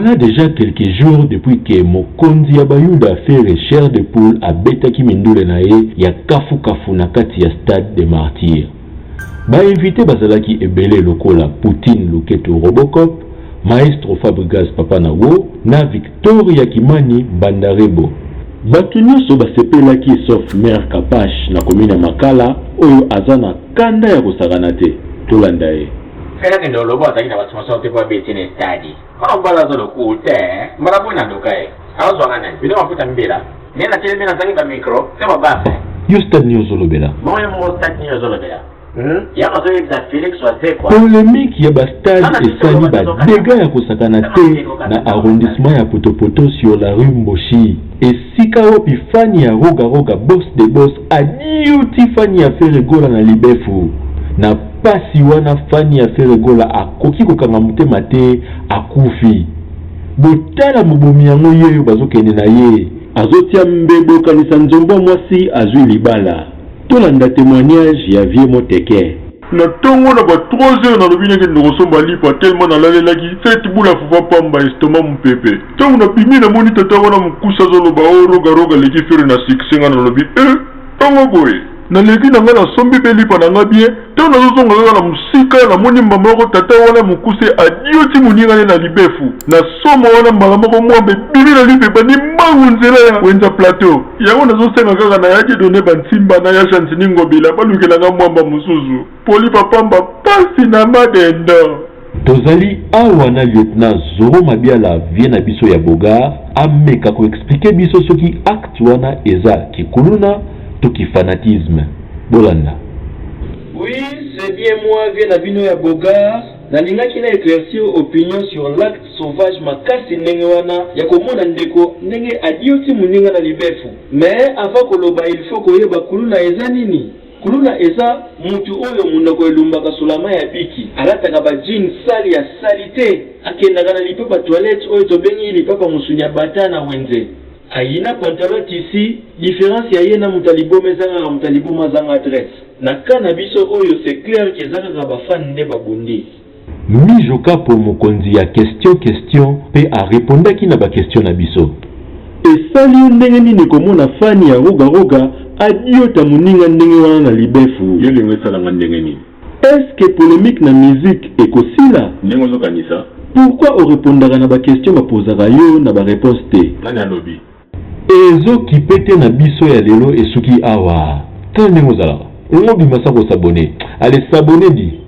Voilà dejà quelques jours depuis que mokonzi ya bayuda Ferre Chair de poule abetaki mindule na ye ya kafu kafu na kati ya stade des martyrs. Ba invites bazalaki ebele lokola Poutine Luketu Robocop, Maestro Fabrigas Papa na Wo na Victoria Kimani Mbanda Rebo. Batu nionso basepelaki sauf Mère Kapash na commune ya Makala oyo aza na kanda ya kosakana te. Tolanda ye. Ferre akende oloba azalaki na ba sponsor te po abeti na estadi. Mwana mobali aza lokuta eh. Mbala boni na ye. Azwa nga nani? Bino mafuta mbela. Nde na telemi nazangi ba micro, se ba baffle. Yo stade nini ozolobela? Bongo yo moko stade nini ozolobela? Hmm? Yango azoyebisa Felix Wazekwa. Polemique ya ba stade esali ba degats ya kosakana te na arrondissement ya Potopoto sur la rue Mboshi esika wapi fan ya Roga Roga Boss de Boss adiuti fan ya Ferre Gola na libefu. Na pasi wana fan ya Ferre Gola akoki kokanga motema te akufi. Botala mobomi yango yeyo bazokende na ye azotia mbebo okanisa nzombo mwasi azui libala. Tolanda temoignage ya vieux Moteke. Na tongo na ba 3 heures nalobi nakende kosomba lipa tellement nalalelaki cette boule ya fufa pamba estomac mupepe tango nabimi namoni tata wana mukuse azoloba oh roga roga aleki ferre na succès nga nalobi eh tongo boye naleki na nga nasombi pe lipa na nga bien tango nazozonga kaka na musika namoni mbala moko tata wana mukuse adioti moninga ne na libefu na somo wana mbala moko mwamba ebimi na lipa ebandi mbangu nzela ya wenza plateau Yango nazo senga kaka na ya Dieudonne Bantsimba na ya Gentiny Ngobila balukela nga mwamba mosusu po lipa pamba pasi na madendo. Tozali awa na lieutenant Zorro Mabiala vieux na biso ya Beaugard ameka ko expliquer biso soki acte wana eza ki kuluna to ki fanatisme. Bolanda. Oui c'est bien moi vieux na bino ya Beaugard, nalingaki na eclaircir opinion sur l'acte sauvage makasi ndenge wana ya komona ndeko ndenge adioti muninga na libefu mais avant koloba il faut koyeba kuluna eza nini? Kuluna eza mutu oyo munoko elumbaka sulama ya biki alataka ba jean sale ya salite akendaka na lipapa toilette oyo tobengi lipapa musuni ya bata na wenze ayina pantalon tissu difference ya ye na mutu ya liboma eza kaka mutu ya liboma azanga adresse na cas na biso oyo c'est clair que eza kaka ba fan nde babundi. Mijo Kapo mokonzi ya question question pe a repondaki na ba question na biso. Esali yo ndenge nini komona fan ya Roga Roga adiota muninga ndenge wana na libefu? Yo olingi esala nga ndenge nini? Est-ce que polemique na musique ekosila? Ndenge ozo kanisa? Pourquoi o repondaka na ba question ba pozaka yo na ba reponse te? Nani alobi? Ezo kipe te na biso ya lelo esuki awa tala ndenge ozalaka olingi obima sans ko s'abonner allez s'abonner dit.